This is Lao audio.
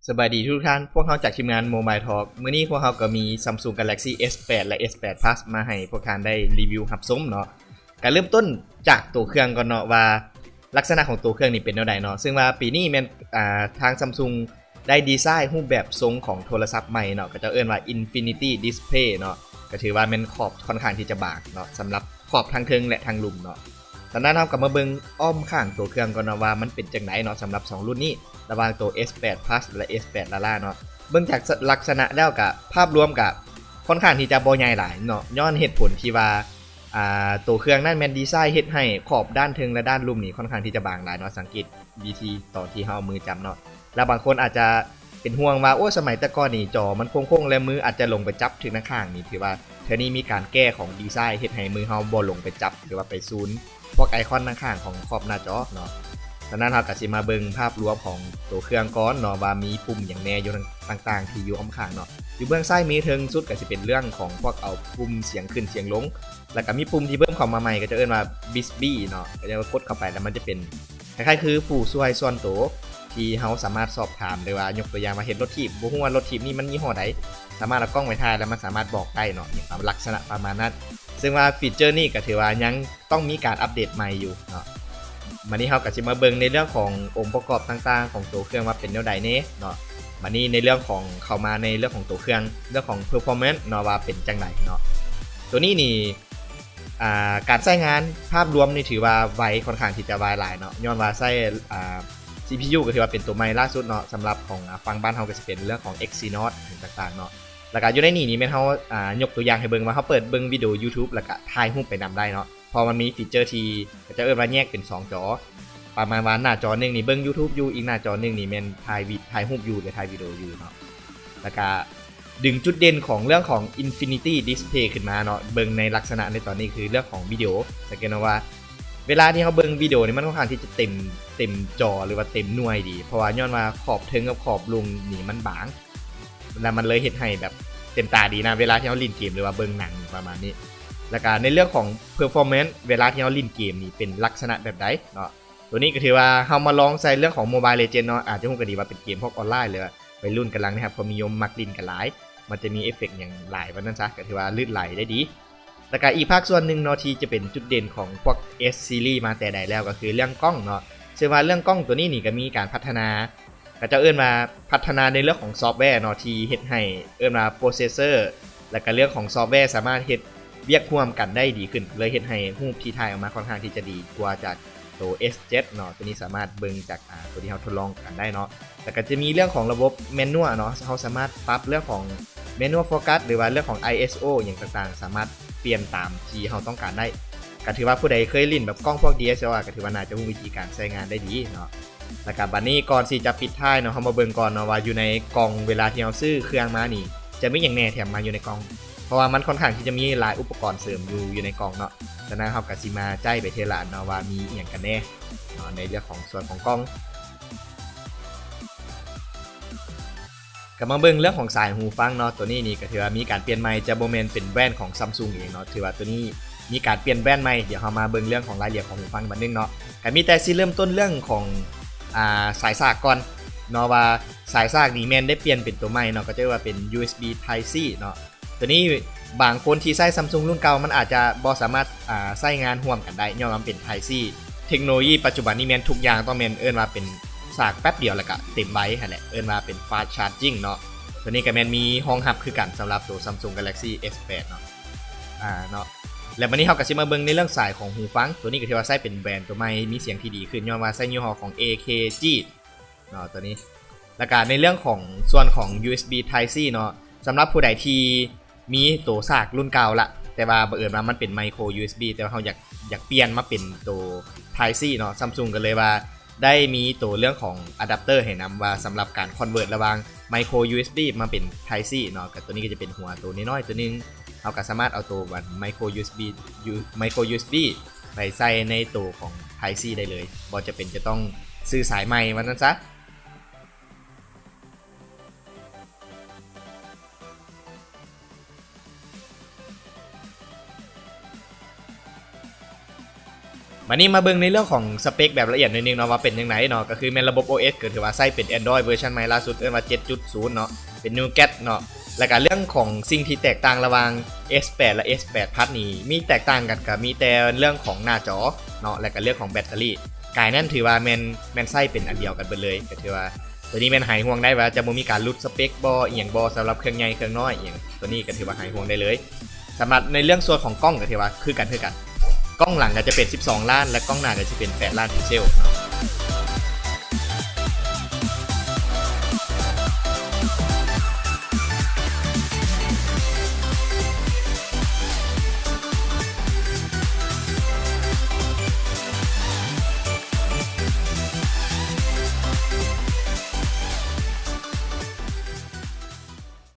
ສະບາຍດີທຸກທ່ານ, ພວກເຮົາຈາກທີມງານ Mobile Talk ມື້ນີ້ພວກເຮົາກໍມີ Samsung Galaxy S ແປດ ແລະ S ແປດ Plus ມາໃຫ້ພວກທ່ານໄດ້ຣີວິວຮັບຊົມເນາະ. ກໍເລີ່ມຕົ້ນຈາກໂຕເຄື່ອງກ່ອນເນາະ ວ່າລັກສະນະຂອງໂຕເຄື່ອງນີ້ເປັນແນວໃດເນາະ. ເຊິ່ງວ່າປີນີ້ແມ່ນ ອ່າ ທາງ Samsung ໄດ້ດີໄຊຮູບແບບຊົງຂອງໂທລະສັບໃໝ່ເນາະ, ເຂົາເຈົ້າເອີ້ນວ່າ Infinity Display ເນາະ, ກໍຖືວ່າແມ່ນຂອບຂ້ອນຂ້າງທີ່ຈະບາງເນາະ ສຳລັບຂອບທາງເທິງ ແລະ ທາງລຸ່ມເນາະ. ສະນັ້ນເຮົາກໍມາເບິ່ງອ້ອມຂ້າງໂຕເຄື່ອງກ່ອນເນາະ ວ່າມັນເປັນຈັ່ງໃດເນາະ ສຳລັບສອງລຸ້ນນີ້ ລະຫວ່າງໂຕ S ແປດ Plus ແລະ S ແປດ Lala ເນາະ. ເບິ່ງຈາກ ສ- ລັກສະນະແລ້ວກະ ພາບລວມກະຄ່ອນຂ້າງທີ່ຈະບໍ່ໃຫຍ່ຫຼາຍເນາະ, ຍ້ອນເຫດຜົນທີ່ວ່າ ອ່າ ໂຕເຄື່ອງນັ້ນແມ່ນດີໄຊເຮັດໃຫ້ຂອບດ້ານເທິງ ແລະ ດ້ານລຸ່ມນີ້ຄ່ອນຂ້າງທີ່ຈະບາງຫຼາຍເນາະ, ສັງເກດວິທີຕອນທີ່ເຮົາເອົາມືຈັບເນາະ. ແລ້ວບາງຄົນອາດຈະເປັນຫ່ວງວ່າ ໂອ້ ສະໄໝແຕ່ກ່ອນນີ້ຈໍມັນໂຄ້ງໆ ແລ້ວມືອາດຈະລົງໄປຈັບຖືກໜ້າຂ້າງນີ້, ຖືວ່າເທື່ອນີ້ມີການແກ້ຂອງດີໄຊ ເຮັດໃຫ້ມືເຮົາບໍ່ລົງໄປຈັບ ຫຼືວ່າໄປຊູນພວກໄອຄອນໜ້າຂ້າງຂອງຂອບໜ້າຈໍເນາະ. ສະນັ້ນເຮົາກໍຊິມາເບິ່ງພາບລວມຂອງໂຕເຄື່ອງກ່ອນເນາະ ວ່າມີປຸ່ມຫຍັງແດ່ຢູ່ຕ່າງໆ ທີ່ຢູ່ອ້ອມຂ້າງເນາະ. ຢູ່ເບື້ອງຊ້າຍມືເທິງສຸດກໍຊິເປັນເລື່ອງຂອງພວກເອົາປຸ່ມສຽງຂຶ້ນສຽງລົງ, ແລ້ວກໍມີປຸ່ມທີ່ເພີ່ມເຂົ້າມາໃໝ່ ກໍຈະເອີ້ນວ່າ Bixby ເນາະ, ກໍຈະກົດເຂົ້າໄປແລ້ວມັນຈະເປັນ ຄ້າຍໆຄືຜູ້ຊ່ວຍສ່ວນໂຕ ທີ່ເຮົາສາມາດສອບຖາມໄດ້ວ່າ ຍົກຕົວຢ່າງວ່າເຫັນລົດຖີບ ບໍ່ຮູ້ວ່າລົດຖີບນີ້ມັນຍີ່ຫໍ້ໃດ ສາມາດເອົາກ້ອງໄປຖ່າຍ ແລ້ວມັນສາມາດບອກໄດ້ເນາະ, ອາ ລັກສະນະປະມານນັ້ນ. ເຊິ່ງວ່າຟີເຈີນີ້ກໍຖືວ່າຍັງຕ້ອງມີການອັບເດດໃໝ່ຢູ່ເນາະ. ບາດນີ້ເຮົາກໍຊິມາເບິ່ງໃນເລື່ອງຂອງອົງປະກອບຕ່າງໆຂອງໂຕເຄື່ອງວ່າເປັນແນວໃດແດ່ເນາະ. ບາດນີ້ໃນເລື່ອງຂອງ ເຂົ້າມາໃນເລື່ອງຂອງໂຕເຄື່ອງ ເລື່ອງຂອງ performance ເນາະ ວ່າເປັນຈັ່ງໃດເນາະ. ໂຕນີ້ນີ້ ອ່າ ການໃຊ້ງານພາບລວມນີ້ຖືວ່າໄວ ຄ່ອນຂ້າງທີ່ຈະໄວຫຼາຍເນາະ, ຍ້ອນວ່າໃຊ້ ອ່າ ຊີພີຢູ ກໍຖືວ່າເປັນຕົວໃໝ່ລ່າສຸດເນາະ, ສຳລັບຂອງ ອ່າ ຝັ່ງບ້ານເຮົາກໍຊິເປັນເລື່ອງຂອງ Exynos ຫຍັງຕ່າງໆເນາະ. ແລ້ວກໍຢູ່ໃນນີ້ນີ້ແມ່ນເຮົາ ອ່າ ຍົກຕົວຢ່າງໃຫ້ເບິ່ງວ່າ ເຮົາເປີດເບິ່ງວິດີໂອ YouTube ແລ້ວກໍຖ່າຍຮູບໄປນຳໄດ້ເນາະ, ເພາະມັນມີຟີເຈີທີ່ເຂົາເຈົ້າເອີ້ນວ່າແຍກເປັນສອງຈໍ, ປະມານວ່າໜ້າຈໍໜຶ່ງນີ້ເບິ່ງ YouTube ຢູ່, ອີກໜ້າຈໍໜຶ່ງນີ້ແມ່ນຖ່າຍວິ ຖ່າຍຮູບຢູ່ ຫຼື ຖ່າຍວິດີໂອຢູ່ເນາະ. ແລ້ວກໍ ດຶງຈຸດເດັ່ນຂອງເລື່ອງຂອງ Infinity Display ຂຶ້ນມາເນາະ, ເບິ່ງໃນລັກສະນະໃນຕອນນີ້ຄືເລື່ອງຂອງວິດີໂອ. ສັງເກດເນາະວ່າ ເວລາທີ່ເຮົາເບິ່ງວິດີໂອນີ້ ມັນຄ່ອນຂ້າງທີ່ຈະເຕັມ ເຕັມຈໍ ຫຼືວ່າເຕັມໜ່ວຍດີ, ເພາະວ່າຍ້ອນວ່າຂອບເທິງກັບຂອບລຸ່ມນີ້ມັນບາງ ແລ້ວມັນເລີຍເຮັດໃຫ້ແບບເຕັມຕາດີນະ ເວລາທີ່ເຮົາຫຼິ້ນເກມ ຫຼືວ່າເບິ່ງໜັງປະມານນີ້. ແລ້ວກະໃນເລື່ອງຂອງ performance ເວລາທີ່ເຮົາຫຼິ້ນເກມນີ້ເປັນລັກສະນະແບບໃດເນາະ. ໂຕນີ້ກໍຖືວ່າເຮົາມາລອງໃສ່ເລື່ອງຂອງ Mobile Legend ເນາະ, ອາດຈະຮູ້ກັນດີວ່າເປັນເກມພວກອອນລາຍ ຫຼືວ່າໄວລຸ້ນກຳລັງໄດ້ຮັບຄວາມນິຍົມມັກຫຼິ້ນກັນຫຼາຍ, ມັນຈະມີເອຟເຟັກຫຍັງຫຼາຍວ່ານັ້ນຊະ, ກໍຖືວ່າລື່ນໄຫຼໄດ້ດີ. ແລ້ວກໍອີກພາກສ່ວນໜຶ່ງເນາະ ທີ່ຈະເປັນຈຸດເດັ່ນຂອງພວກ S Series ມາແຕ່ໃດແລ້ວ ກໍຄືເລື່ອງກ້ອງເນາະ, ເຊິ່ງວ່າເລື່ອງກ້ອງໂຕນີ້ນີ້ກໍມີການພັດທະນາ ເຂົາເຈົ້າເອີ້ນວ່າພັດທະນາໃນເລື່ອງຂອງຊອບແວເນາະ ທີ່ເຮັດໃຫ້ເອີ້ນວ່າ processor ແລ້ວກະເລື່ອງຂອງຊອບແວສາມາດເຮັດວຽກຮ່ວມກັນໄດ້ດີຂຶ້ນ, ເລີຍເຮັດໃຫ້ຮູບທີ່ຖ່າຍອອກມາຄ່ອນຂ້າງທີ່ຈະດີກວ່າຈາກໂຕ S ເຈັດເນາະ. ໂຕນີ້ສາມາດເບິ່ງຈາກ ອ່າ ໂຕທີ່ເຮົາທົດລອງກັນໄດ້ເນາະ. ແລ້ວກະຈະມີເລື່ອງຂອງລະບົບ manual ເນາະ, ເຮົາສາມາດປັບເລື່ອງຂອງ manual focus ຫຼືວ່າເລື່ອງຂອງ ISO ຫຍັງຕ່າງໆ ສາມາດປ່ຽນຕາມທີ່ເຮົາຕ້ອງການໄດ້. ກະຖືວ່າຜູ້ໃດເຄີຍຫຼິ້ນແບບກ້ອງພວກ DSLR ກະຖືວ່າໜ້າຈະຮູ້ວິທີການໃຊ້ງານໄດ້ດີເນາະ. ແລ້ວກະບັດນີ້ກ່ອນທີ່ຈະປິດທ້າຍເນາະ, ເຮົາມາເບິ່ງກ່ອນເນາະວ່າຢູ່ໃນກ່ອງເວລາທີ່ເຮົາຊື້ເຄື່ອງມານີ້ ຈະມີຫຍັງແດ່ແຖມມາຢູ່ໃນກ່ອງ, ເພາະວ່າມັນຄ່ອນຂ້າງທີ່ຈະມີຫຼາຍອຸປະກອນເສີມຢູ່ ຢູ່ໃນກ່ອງເນາະ. ສະນັ້ນເຮົາກະຊິມາໄຈ້ໄປເທື່ອລະອັນເນາະວ່າມີອີ່ຫຍັງກັນແດ່ເນາະ ໃນເລື່ອງຂອງສ່ວນຂອງກ່ອງ. ກໍມາເບິ່ງເລື່ອງຂອງສາຍຫູຟັງເນາະ, ໂຕນີ້ນີ້ກໍຖືວ່າມີການປ່ຽນໃໝ່, ຈະບໍ່ແມ່ນເປັນແບຣນຂອງ Samsung ເອງເນາະ, ຖືວ່າໂຕນີ້ມີການປ່ຽນແບຣນໃໝ່. ດຽວເຮົາມາເບິ່ງເລື່ອງຂອງລາຍລະອຽດຂອງຫູຟັງບັດໜຶ່ງເນາະ. ກໍມີແຕ່ຊິເລີ່ມຕົ້ນເລື່ອງຂອງ ອ່າ ສາຍສາກກ່ອນເນາະ, ວ່າສາຍສາກນີ້ແມ່ນໄດ້ປ່ຽນເປັນໂຕໃໝ່ເນາະ, ກໍຈະວ່າເປັນ USB Type C ເນາະ. ໂຕນີ້ບາງຄົນທີ່ໃຊ້ Samsung ລຸ້ນເກົ່າ ມັນອາດຈະບໍ່ສາມາດ ອ່າ ໃຊ້ງານຮ່ວມກັນໄດ້ ຍ້ອນວ່າມັນເປັນ Type C. ເທັກໂນໂລຢີປັດຈຸບັນນີ້ແມ່ນທຸກຢ່າງຕ້ອງແມ່ນເອີ້ນວ່າເປັນສາກແປັບດຽວ ແລ້ວກະເຕັມໄວຫັ້ນແຫຼະ, ເອີ້ນວ່າເປັນ fast charging ເນາະ. ໂຕນີ້ກະແມ່ນມີຮອງຮັບຄືກັນສຳລັບໂຕ Samsung Galaxy S ແປດ ເນາະ ອ່າ ເນາະ. ແລ້ວບັດນີ້ເຮົາກະຊິມາເບິ່ງໃນເລື່ອງສາຍຂອງຫູຟັງ, ໂຕນີ້ກະຖືວ່າໃຊ້ເປັນແບຣນໂຕໃໝ່ ມີສຽງທີ່ດີຂຶ້ນ ຍ້ອນວ່າໃຊ້ຍີ່ຫໍ້ຂອງ AKG ເນາະ ໂຕນີ້. ແລ້ວກະໃນເລື່ອງຂອງສ່ວນຂອງ USB Type C ເນາະ, ສຳລັບຜູ້ໃດທີ່ມີໂຕສາກລຸ້ນເກົ່າລະ ແຕ່ວ່າບັງເອີນວ່າມັນເປັນ micro USB ແຕ່ວ່າເຮົາຢາກ ຢາກປ່ຽນມາເປັນໂຕ Type C ເນາະ, Samsung ກໍເລີຍວ່າໄດ້ມີໂຕເລື່ອງຂອງອາດັບເຕີໃຫ້ນຳ ວ່າສຳລັບການ convert ລະຫວ່າງ micro USB ມາເປັນ Type C ເນາະ. ກໍໂຕນີ້ກໍຈະເປັນຫົວໂຕນ້ອຍໆໂຕໜຶ່ງ, ເຮົາກໍສາມາດເອົາໂຕ micro USB micro USB ໄປໃສ່ໃນໂຕຂອງ Type C ໄດ້ເລີຍ, ບໍ່ຈຳເປັນຈະຕ້ອງຊື້ສາຍໃໝ່ວ່າຊັ້ນຊະ. ບາດນີ້ມາເບິ່ງໃນເລື່ອງຂອງສະເປັກແບບລະອຽດໜ້ອຍໜຶ່ງເນາະ ວ່າເປັນຈັ່ງໃດເນາະ. ກໍຄືແມ່ນລະບົບໂອເອັສ ກໍຖືວ່າໃຊ້ເປັນ Android ເວີຊັນໃໝ່ລ່າສຸດ ເອີ້ນວ່າ ເຈັດຈຸດສູນ ເນາະ ເປັນ Nougat ເນາະ. ແລ້ວກໍເລື່ອງຂອງສິ່ງທີ່ແຕກຕ່າງລະຫວ່າງ S ແປດ ແລະ S ແປດ Plus ນີ້ ມີແຕກຕ່າງກັນ ກໍມີແຕ່ເລື່ອງຂອງໜ້າຈໍເນາະ ແລ້ວກໍເລື່ອງຂອງແບັດເຕີຣີ ກາຍນັ້ນຖືວ່າແມ່ນ ແມ່ນໃຊ້ເປັນອັນດຽວກັນເບິດເລີຍ. ກໍຖືວ່າໂຕນີ້ແມ່ນຫາຍຫ່ວງໄດ້ວ່າຈະບໍ່ມີການຫຼຸດສະເປັກບໍ່ ອີ່ຫຍັງບໍ່ ສຳລັບເຄື່ອງໃຫຍ່ເຄື່ອງນ້ອຍອີ່ຫຍັງ ໂຕນີ້ກໍຖືວ່າຫາຍຫ່ວງໄດ້ເລີຍ. ສຳລັບໃນເລື່ອງສ່ວນຂອງກ້ອງກໍຖືວ່າຄືກັນ ຄືກັນ. ກ້ອງຫຼັງກໍຈະເປັນສິບສອງລ້ານ ແລະ ກ້ອງໜ້າກໍຈະເປັນແປດລ້ານພິກເຊວເນາະ.